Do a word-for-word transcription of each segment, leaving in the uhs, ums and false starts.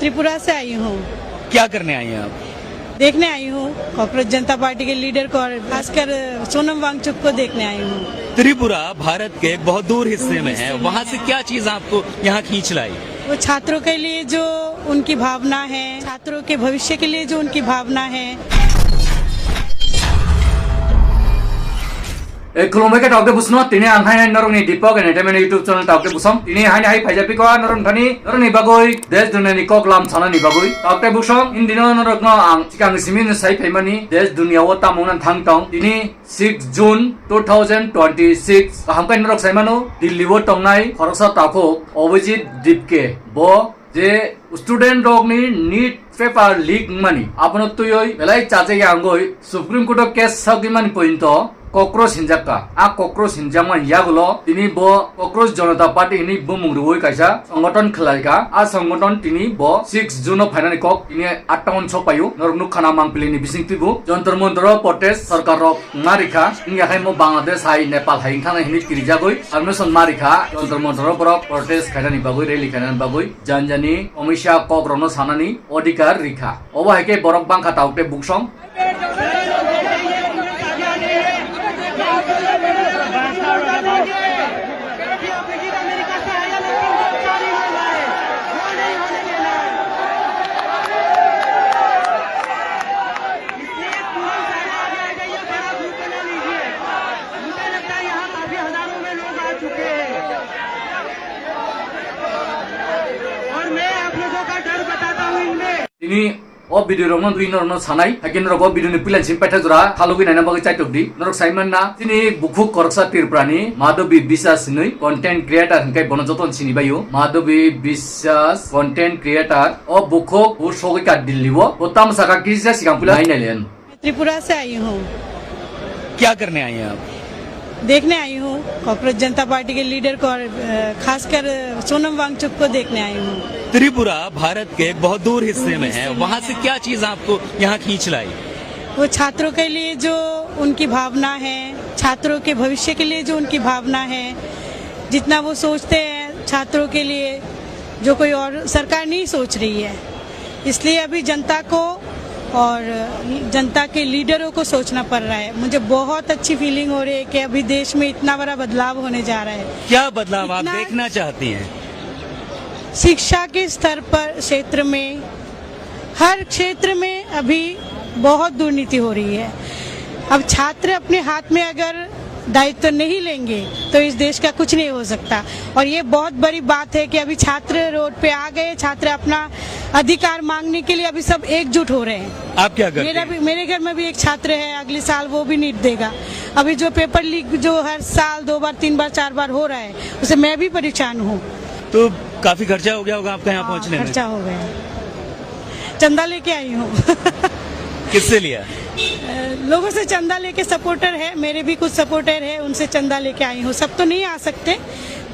त्रिपुरा से आई हूँ। क्या करने आई हैं आप? देखने आई हूँ कॉकरोच जनता पार्टी के लीडर को, और खासकर सोनम वांगचुक को देखने आई हूँ। त्रिपुरा भारत के एक बहुत दूर हिस्से में है, वहाँ से क्या चीज आपको यहाँ खींच लाई? वो छात्रों के लिए जो उनकी भावना है, छात्रों के भविष्य के लिए जो उनकी भावना है। E, khulumbai khe tawk de busno, tini ang hai norokni Deepak Entertainment YouTube channel tawk de busong. Tini hai hai phaijak piko norok thani, norokni bagwi desh duniyani kok lam sanani bagwi tawk de busong. Indino norokno ang chikang simi no sai phaimani, desh duniya o tamo wngna thang tong. Tini six June two thousand twenty-six, kaham khe norok sai mano, Delhi o tongnai khoroksa takhuk Abhijit Dipke, bo je student rokni NEET paper leak wngmani, abono twiwi belai chajak ya wngwi Supreme Court o case sagwi mani pointo cockroach hinjak kha. A cockroach hinjakmani yagulo tini bo Cockroach Janata Party hinwi bumung rwui kaisa songothon khwlaikha. A songothon tini bo six June o phainani kok tini atta on sopaio. Norok nukha na Mangpili ni bising twibo Jantar Mantar o protest, sorkar rok ma rikha, wngya khe mo Bangladesh hai, Nepal hai wngthana hinwi kirijagwi permission ma rikha. Jantar Mantar o borok protest khainani bagwi, rally khainani bagwi jani jani omisa kok rokno sanani odhikar rikha. Obo hai khe borok bangkha tawk tei buksong. इसलिए तुरंत सारे आगे आ जाइए, बड़ा ग्रुप बना लीजिए। मुझे लगता है यहाँ काफी हजारों में लोग आ चुके हैं। और मैं आप लोगों का डर बताता हूँ इनमें। Tini o video rokno twi norokno sanai, haikhe norok o video ni puila simi paithak jora khalogwi naina bagwi chaitok di. Norok sai manna, chini bukhuk khoroksa Tripura ni Madhabi Biswas hinwi content creator hinkhai bono jotono sini baio. Madhabi Biswas content creator, o bukhuk bo sogwi ka Delhi o. Bo tamo saka kisa sikang puila nai nai len. Tripura से आई हूँ। क्या करने आई हैं आप? देखने आई हूँ कॉकरोच जनता पार्टी के लीडर को, और, अ, खासकर सोनम वांगचुक को देखने आई हूँ। त्रिपुरा भारत के एक बहुत दूर हिस्से में है, वहाँ से क्या चीज आपको यहाँ खींच लाई? वो छात्रों के लिए जो उनकी भावना है, छात्रों के भविष्य के लिए जो उनकी भावना है, जितना वो सोचते हैं छात्रों के लिए, जो कोई और सरकार नहीं सोच रही है। इसलिए अभी जनता को और जनता के लीडरों को सोचना पड़ रहा है। मुझे बहुत अच्छी फीलिंग हो रही है कि अभी देश में इतना बड़ा बदलाव होने जा रहा है। क्या बदलाव आप इतना देखना चाहती हैं? शिक्षा के स्तर पर, क्षेत्र में, हर क्षेत्र में अभी बहुत दुर्नीति हो रही है। अब छात्र अपने हाथ में अगर दायित्व नहीं लेंगे तो इस देश का कुछ नहीं हो सकता। और ये बहुत बड़ी बात है कि अभी छात्र रोड पे आ गए, छात्र अपना अधिकार मांगने के लिए अभी सब एकजुट हो रहे हैं। आप क्या करते मेरा हैं? भी, मेरे घर में भी एक छात्र है, अगले साल वो भी नीट देगा। अभी जो पेपर लीक जो हर साल दो बार, तीन बार, चार बार हो रहा है, उसे मैं भी परेशान हूँ। तो काफी खर्चा हो गया होगा आपका यहाँ हाँ, पहुँचने में? खर्चा हो गया। चंदा लेके आई हूँ। किससे लिया? अ, लोगों से चंदा लेके, सपोर्टर है, मेरे भी कुछ सपोर्टर है, उनसे चंदा लेके आई हूँ। सब तो नहीं आ सकते,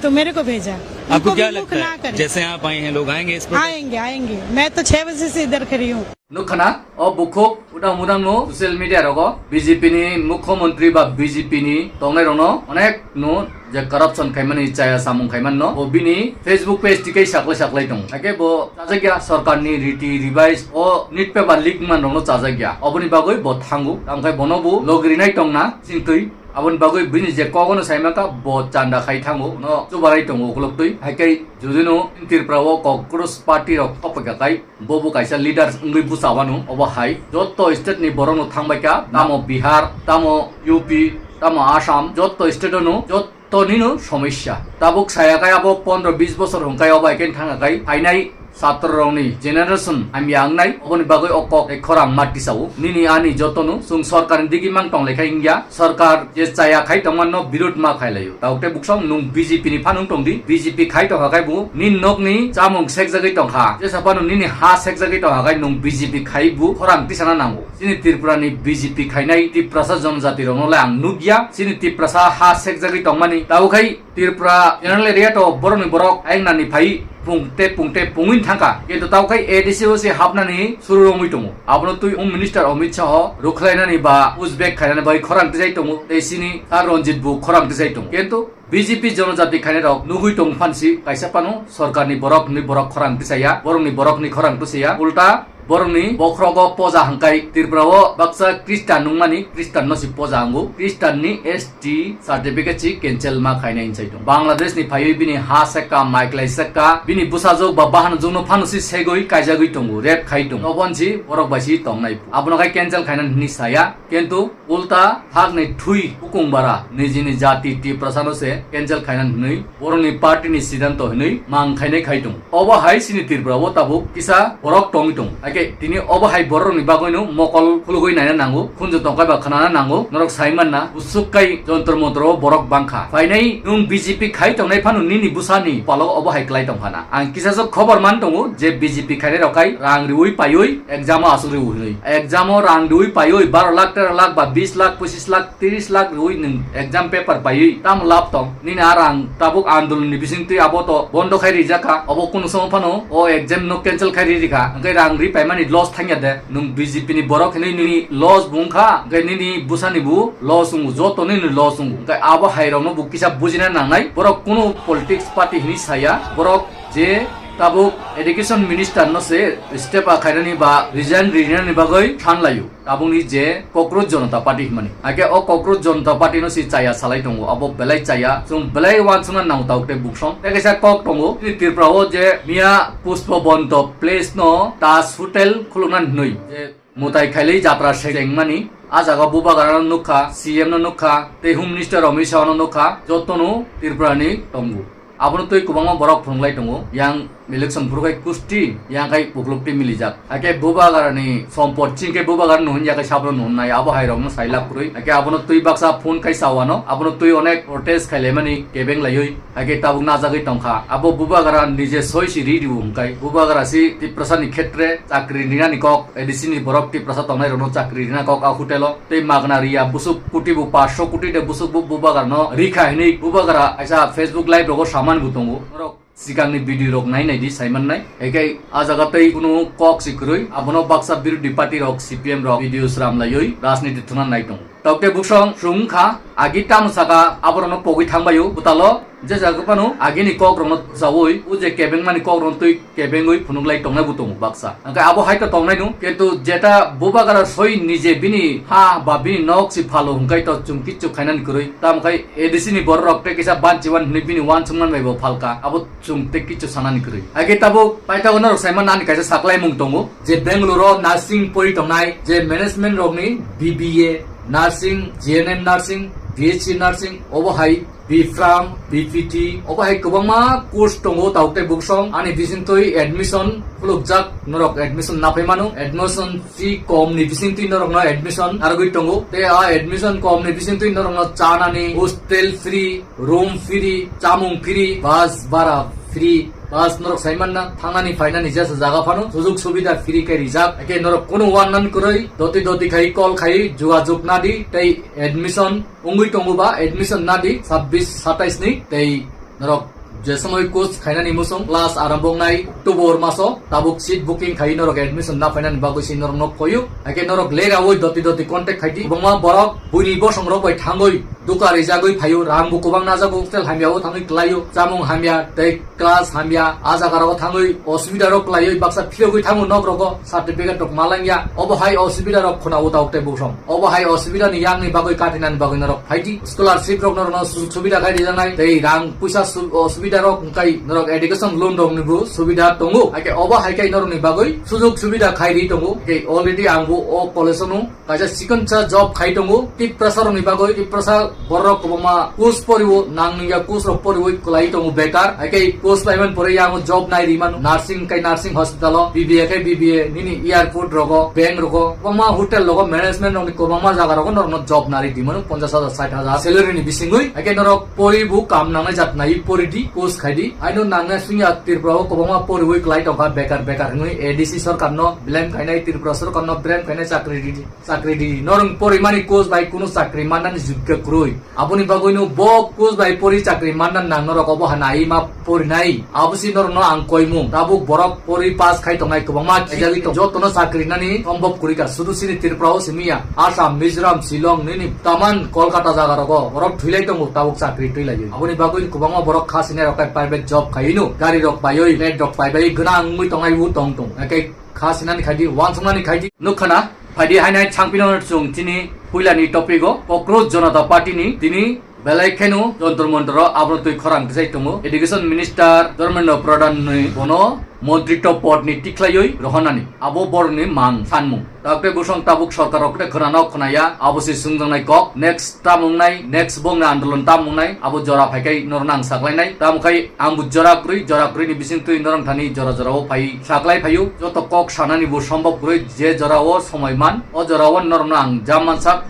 तो मेरे को भेजा। आपको उनको क्या विमुख लगता ना है, करें। जैसे आप आई हैं, लोग आएंगे इस पर? आएंगे, आएंगे। मैं तो छह बजे से इधर खड़ी हूँ। Nukha na, o bukhuk udang mudang no social media rogo B J P ni mukhyamantri ba B J P ni tongnai rokno onek no je corruption khaimani, chaya samung khaimanno, bo bini Facebook page tikei saklai saklai tongo. Haikhe bo chajakya sorkarni riti revise o NEET paper leak man rokno chajakya. Oboni bagwi bo thango. Tamkhai bono bo logi rinai tongna chintwi. Aboni bagwi bini je kogono saimaka bo chanda khai thango. No chubarai tongo ukulok twi. Haikhe judino Tripura o Congress party rok thopoi kakai. Bo bo kaisa leaders wngwi bwsa wano, obo hai joto state ni borok no thangbai kha, tamo Bihar, tamo U P, tamo Assam, joto state no, joto ni no somosya. Tabuk saya khe abo pondro bis bosor hwnkhe obo hai khe thangkha khe phainai chatra rok ni generation hamya wngnai, oboni bagwi o kok tei khorang ma tisao. Nini ani joto no chwng sorkar ni digi mang tong lai kha wngya, sorkar je chaya khai tongma no birod ma khai laio. Tabuk tei buksong nwng B J P ni phan wng tong di, B J P khai tongkha khe bo nini nok ni chamung sekjagwi tongkha, jesa phano nini ha sekjagwi tongkha khe nwng B J P khai bo khorang tisana nango. Chini Tripura ni B J P khainai Tiprasa jonojati rokno le ang nukya, chini Tiprasa ha sekjagwi tongmani. Tabuk khai Tripura general area to borok ni borok ayang nani phai pung te pung te pungwi thangkha. Kintu tabuk khai A D C o se hapnani suru romwi tongo. Abono twi um minister Amit Shah rukhlainani ba pushback khainani bai khorang tijai tongo. Tei chini sir Ranjit bo khorang tijai tongo. Kintu B J P jonojati khainai rok nugui tong phansi kaisa phano sorkarni borok ni borok khorang tisaya, borokni borokni khorang tisaya, ulta borokni bokhrogo poja hangkai Tripura o baksa Christian nungmani Christian no si poja hango, Christian ni S T certificate si cancel ma khainai hinsai tong. Bangladesh ni phaiwi bini ha sekka, maiklai sekka, bini bwsajwk ba bahan jwkno phano si segwi kaijagwi tongo, rape khai tongo. Oboni si borok bai si tongnai. Abono khai cancel khainani hinwi saya, kintu ulta hakni thwi hukung bara nijini jati Tiprasano se cancel khainani hinwi borokni party ni siddhanto hinwi mang khainai khai tongo. Obo hai chini Tripura o tabuk kisa borok tongwi tongo. Haikhe tini obo hai borokni bagwino mokol khulugwi naina nango, khunju tongkhai ba khnana nango, norok sai manna, busuk kai jontro montro o borok bangkha. Phainai nwng B J P khai tongnai phano nini bwsani palok obo hai klai tongkhana. Ang kisa sok khobor man tongo je B J P khainai rok khai rang riwi paiwi exam o aswk riwi hinwi. Exam o rang riwi paiwi baro lakh, tero lakh ba bis lakh, pochis lakh, tris lakh riwi nwng exam paper paiwi tamo lab tong? Nini a rang tabuk andolon ni bising twi abo to bondo khai rijak kha. Obo kunu somo phano o exam no cancel khai ri rikha. Hwnkhe rang ri paimani loss thangya de. Nwng B J P ni borok hinwi nini loss bo wngkha. Hwnkhe nini bwsani bo loss wngo. Joto nini loss wngo. Hwnkhe abo hai rok no bo kisa bujina nangnai. Borok kunu politics party hinwi saya. Borok je tabuk education minister no se step a khainani ba resign rinani bagwi thanlaio. Tabukni je Cockroach Jonata Party hwnmani. Haikhe o Cockroach Jonata Party no si chaya salai tongo, abo belai chaya, chwng belai uansukna nango tabuk tei buksong. Tei kaisa kok tongo, chini Tripura o je Miya Pushpabanta Place no Taj Hotel khuluknani hwnwi. Je mwtai khailai jatra sengmani, a jaga bubagra no nukha, C M no nukha, tei Home Minister Amit Shah no nukha, jotono Tripura ni tongo. Abono twi kwbangma borok phwrwnglai tongo. Yang election phuru khai kusti, yang khai bukluk twi milijak. Haikhe bubagrani sompot chini khe bubagra nuhun ya khai sabro nuhun nai, abo hai rokno sailak kwrwi. Haikhe abono twi baksa phone khai chawano, abono twi onek protest khailaimani kebeng laiwi. Haikhe tabuk najagwi tongkha. Abo bubagra nije soi si ri rio hwnkhe. Bubagra si Tiprasani khetre chakri rinani kok, A D C ni borok Tiprasa tongnai rokno chakri rina kok a hotel o. Tei magna riya busuk kuti bo paanch sho kuti de busuk bo bubagra no rikha hinwi bubagra kaisa Facebook live rogo samani bo tongo. Norok sikangni video rok nai nai di sai mannai. Haikhe a jaga tei kunu kok si kwrwi abono baksa birodhi party rok C P M rok video sram laiwi rajniti thwna nai tongo. Tokte buksong sung kha agi tamo saka aborokno pogwi thangbaio butalo je jaga phano agini kok rokno saui o je kebengmani kok rokno twi kebengwi phunuklai tongnai bo tongo baksa. Hwnkhe abo hai khe tongnai no, kintu jeta bubagra soi nije bini ha ba bini nok si phalo hwnkhe to chwng kichu khainani kwrwi. Tamo khai A D C ni borok rok tei kisa banchiwan hinwi bini uansukmani bai bo phalka. Abo chwng tei kichu sanani kwrwi. Haikhe tabuk paithago norok saimano ani kaisa saklaimung tongo. Je Bangalore o nursing pori tongnai, je management rokni B B A, nursing, G N M nursing, B H C nursing, obo hai B Pharm, B P T, obo hai kwbangma course tongo, tabuk tei buksong ani bisingtwi admission khulukjak, norok admission naphai mano, admission fee kom ni bisingtwi norokno admission narwgwi tongo, tei a admission kom ni bisingtwi norokno chanani hostel free, room free, chamung free, bus bara free, bus norok sai manna, thangnani phainani jesa jaga phano sujug subida free khe rijak, haikhe norok kunu uannan kwrwi doti doti khai call khai jugajug nadi, tei admission wngwi tongo ba admission nadi sabbish satais ni, tei norok je somoi course khainani musung class arambo wngnai October maso, tabuk seat booking khai norok admission na phainani bagwi se norok nok phoyu, haikhe norok leraui doti doti contact khaidi. Kwbangma borok buini bosong rok bai thangwi duka rijagwi phaio, rang bo kwbang najagwi hostel hamya o thangwi klaio, chamung hamya tei class hamya, a jaga rogo thangwi osubida rok klaiwi baksa phirogwi thango nok rogo, certificate rok malangya, obo hai osubida rok khuna o tabuk tei buksong. Obo hai osubida ni yang ni bagwi katinani bagwi norok phaidi, scholarship rok norokno sujug subida khai rijaknai, tei rang puisa su-, osubida rok wngkai norok education loan rok ni bo subida tongo, haikhe obo hai khai norok ni bagwi sujug subida khai ri tongo, haikhe already ang bo o college o nung kaisa chikonsa job khai tongo, Tiprasa rokni bagwi, Tiprasa borok kwbangma course poriwo, nangya course rok poriwi kwlai tongo bekar. Haikhe course laiman pore yango job nai rimano, nursing kai nursing hospital o, B B A kai B B A, nini airport rogo, bank rogo, kwbangma hotel rogo, management rokni kwbangma jaga rogo norokno job nari dimano, ponchash hajar, sait hajar salary ni bisingwi. Haikhe norok poribo kam nangnai jat nai pori di. Post khaidi, aino nangna singya Tripura o kwbangma poriwi klai tongkha bekar bekar hwnwi A D C sorkarno blame khainai, Tripura sorkarno blame khainai, chakri di, chakri di. Norong porimani course bai kunu chakri mannani jukka kwrwi. Aboni bagwino bo course bai pori chakri manna nang norok obo hana ai ma porinai. Abo si norokno ang koimung. Tabuk borok pori pass khai tongnai kwbangma khaijagwi tong. Jotono chakri nani sombhob kwrwi ka. Sudu sini Tripura o simi ya. Assam, Mizoram, Shillong, nini taman Kolkata jaga rogo borok thwilai tongo tabuk chakri twilaiwi. Aboni bagwi kwbangma borok kha sinai rok khe private job khaino gari rok paiwi, flat rok paibai gwnang wngwi tongnai bo tong tong. Hake kha sinani khaidi, wansuknani khaidi. Nukha na, phaidi hainai changpino chwng chini puilani topic o Kokroch Jonata Party ni tini belai kheno Jantar Mantar o abono twi khorang tisai tongo. Education Minister Dharmendra Pradhan ni bono montritw pod ni tikhlaiwi rohornani. Abo borokni mang sanmung. Takte bosong tabuk sorkar rok khe khwnano khwnaya, abo se swngjaknai kok. Next tam wngnai, next bongni andolon tam wngnai, abo jora phaikai norokno ang saklainai. Tamo khai ang bo jora kwrwi, jora kwrwini bising twi norok thani jora jora o phai saklai phaio. Joto kok sanani bo sombhob kwrwi, je jora o somoi man, o jora o norokno ang jam mansak.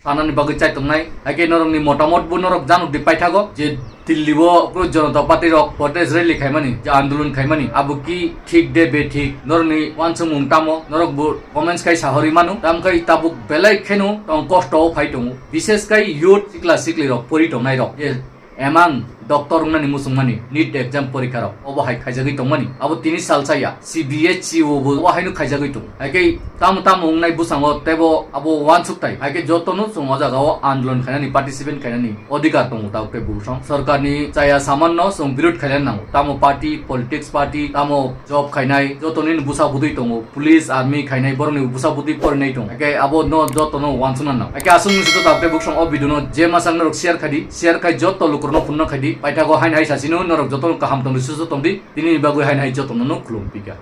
Sanani bagwi chai tongnai, hai khe norokni motamot bo norok januk di paithago je Delhi o Kokroch Jonata Party rok protest rally khaimani, je andolon khaimani, abo ki thik de bethik, norokni wansukmung tamo, norok bo comments khai sahorwi mano, tamo khai tabuk belai kheno tong kosto o phai tongo, bishes khai youth sikla sikli rok pori tongnai rok, je emang doctor wngnani muchungmani NEET exam porikha rok obo hai khaijagwi tongmani, abo tini salsa ya, C B S E o bo obo haino khaijagwi tongo, hai khe tamo tamo wngnai bwskango teibo abo wansuk tai, hai khe jotono chwng o jaga o andolon khainani, participant khainani odhikar tongo, tabuk tei bwsong sorkarni chaya samanno chwng birod khaina nango, tamo party, politics party, tamo job khainai, jotoni bwsa bwtwi tongo, police, army khainai, borokni bwsa bwtwi porinai tongo, hai khe abo no jotono wansukna nango, hai khe aswk wngwi se tabuk tei bwsong o video no je masang norok share khai di, share khai joto lukurokno phunukna khai di, paithago haino hai sasino norok jotono kaham tongdi, susu tongdi, tini bagwi haino hai jotono no khulum pika.